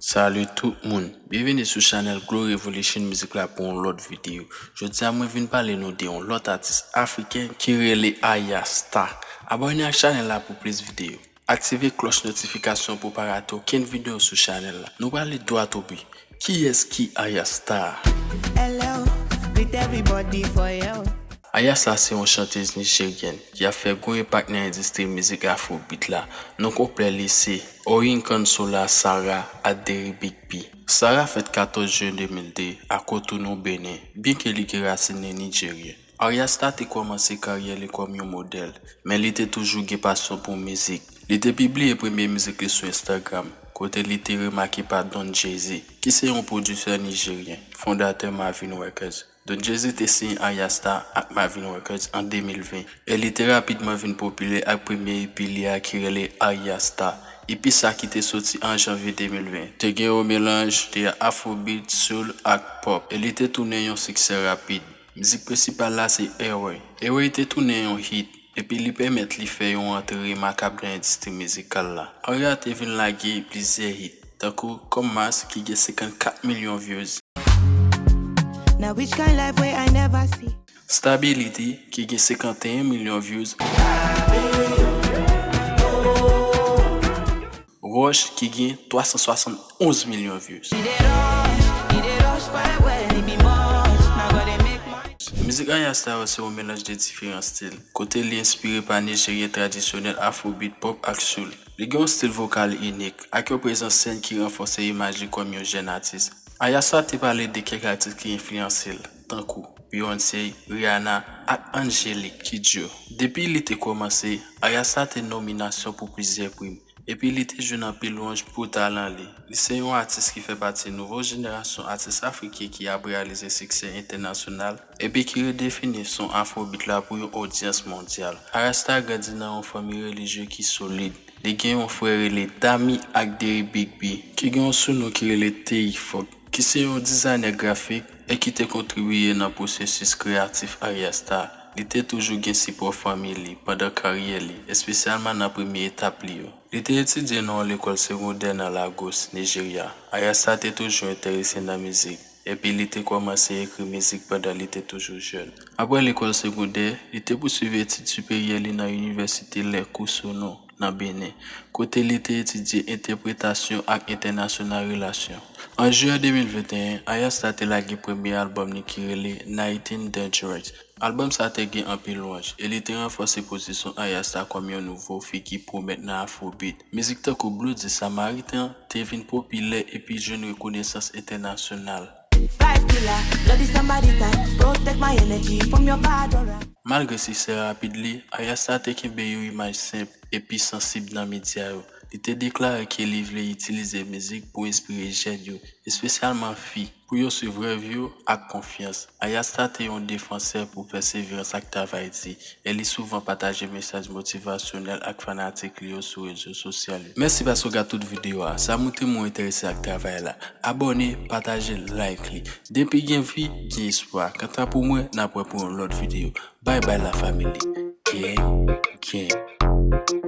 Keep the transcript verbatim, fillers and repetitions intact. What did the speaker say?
Salut tout moun, byenvini sou chanèl Glow Revolution Music la pou yon lòt videyo. Jodi a mwen vin pale nou de yon lòt atis afriken ki rele Ayra Starr. Abòne ak chanèl la pou plis videyo. Aktive klòch notifikasyon pou pa rate okenn videyo sou chanèl la. Nou prale dwat o bi. Kiyès ki Ayra Starr? Hello, greet everybody for you. Ayra Starr se yon chantèz nijeryèn ki ap fè gwo enpak nan endistri mizik afrobeat la. Non konplè li se Oyinkansola Sarah Aderibigbe. Sarah fèt katòz jen de mil de a Cotonou, Benin, byenke li gen rasin li nijeryen. Ayra Starr te kòmanse karyè li kòm yon modèl, men li te toujou gen pasyon pou mizik. Li te pibliye premye mizik li sou Instagram, kote li te remake pa Don Jay-Z, ki se yon pwodisè nijeryen, fondatè Mavin Records. Don Jay-Z te siyen Ayra Starr ak Mavin Records an de mil ven, e li te rapidman vin popilè ak premye E P li a ki rele Ayra Starr. E P sa ki te soti an janvye de mil ven te gen yon melanj de afrobeat, soul ak pop, e li te tounen yon siksè rapid. Mizik prensipal la se Away. Away te tounen yon hit, epi li pèmèt li fè yon antre remakab nan endistri mizikal la. Ayra te vin lage plizyè hit, tankou Come Mars ki gen senkannkat milyon views. Now which kind life way I never see? Stability ki gen senkanteyen milyon views. Rush ki gen twa san swasannonz milyon views. It dey rush, it dey rush far away, it be much. Now go dey make much. Mizik Ayra Starr yo se yon melanj de diferan stil, kote li enspire pa nijeryen tradisyonèl afrobeat, pop ak soul. Li gen yon stil vokal inik, ak yon prezans sèn ki ranfòse imaj li kòm yon jèn atis. Ayra Starr te pale de kèk atis ki enfliyanse l, tankou Beyoncé, Rihanna, ak Angelique Kidjo. Depi li te kòmanse, Ayra Starr te nominasyon pou plizyè pri, epi li te jwenn anpil lwanj pou talan li. Li se yon atis ki fè pati nouvo jenerasyon atis afriken ki ap reyalize siksè entènasyonal, epi ki redefini son afrobeat la pou yon odyans mondyal. Ayra Starr grandi nan yon fanmi relijye ki solid. Li gen yon frè rele Dami Aderibigbe, ki gen yon sounon ki rele Teifook, ki se yon dizayner grafik e ki te kontribiye nan pwosesis kreyatif Ayra Starr. Li te toujou gen sipò fanmi li pandan karyè li, espesyalman nan premye etap li yo. Li te etidye nan yon lekòl segondè nan Lagos, Nijerya. Ayra Starr te toujou enterese nan mizik, epi li te kòmanse ekri mizik pandan li te toujou jèn. Apre lekòl segondè, li te pouswiv etid siperyè li nan Inivèsite Lè Cotonou, nan Benin, kote li te etidye entèpretasyon ak entènasyonal relasyon. An jiyè de mil venteyen, Ayra Starr te lage premye albòm li ki rele Nineteen Dangerous. Albòm sa te gen anpil lwanj, e li te ranfòse pozisyon Ayra Starr kòm yon nouvo figi pwomèt nan afrobeat. Mizik tankou Blue di Samaritan te vin popilè epi jwenn rekonesans entènasyonal. Vibe killer, bloody somebody time. Protect my energy from your bad aura. Malgre siksè rapid li, Ayra Starr te kenbe yon imaj senp epi sansib nan medya yo. Li te deklare ke li vle itilize mizik pou enspire jèn yo, espesyalman fi, pou yo swiv rèv yo ak konfyans. Ayra Starr te yon defansè pou pèseverans ak travay di, e li souvan pataje mesaj motivasyonèl ak fanatik li yo sou rezo sosyal yo. Mèsi paske w gade tout videyo a. Sa montre m ou enterese ak travay la. Abòne, pataje, like li. Depi gen vi, gen espwa. Kanta pou mwen, n ap wè pou yon lòt videyo. Bye bye la family. Gang, gang.